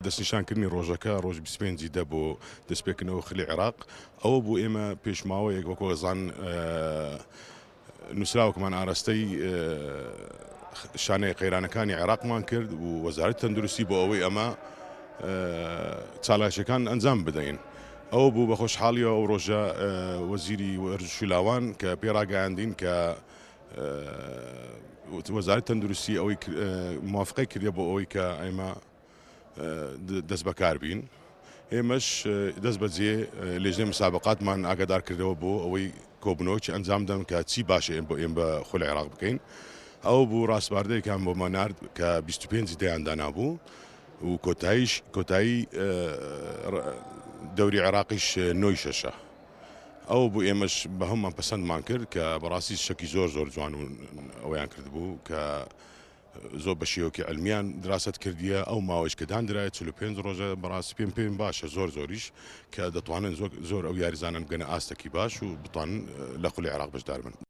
دەستنیشانکردنی ڕۆژەکە ڕۆژ 25 ی دە بۆ دەستپێکردنەوە خلی عێراق ئەوە بوو ئێمە پێش ماوەیەک وەکو ئەزان نووسراوەکمان ئاراستەی شانەی قەیرانەکانی عێراقمان کرد و وەزارەتی تەندروستی بۆ ئەوەی ئەمە چالاکیەکان ئەنجام بدەین. ئەوە بوو بە خۆشحاڵیەوە ئەو ڕۆژە وەزیری وەرزش و لاوان کە پێ ڕاگەیاندین کە وەزارەتی تەندروستی ئەوەی موافقەی کردە بۆ ئەوەی کە ئێمە دەست بەکار بین. ئێمەش دەست بەجێ لێژنەی مسابقاتمان ئاگادار کردەوە بۆ ئەوەی کۆبوونەوەکی ئەنجام دەن کە چی باشە ئێمە بۆ ئێمە بە خول عێراق بکەین. ئەو بوو ڕاسپاردەیەکان بۆمان نارد کە 25 دەیان دانابوو و کۆتاییش کۆتایی دەوری عێراقیش نۆی شەشە. ئەو بوو ئێمەش بە هەمومان پەسەندمان کرد کە بەڕاستی شەکی زۆر زۆر جوان و ئەویان کردبوو کە زۆر بە شێوەکی عیلمیان دراست کردیە ئەو ماوەیش کە داندرایە 45 ڕۆژە بەڕاستی پێم پێم باشە زۆر زۆریش کە دەتوانن زۆر زۆر ئەو یاریزانان بگەنە ئاستێکی باش و بتوانن لە خولی عێراق بەشدار بن.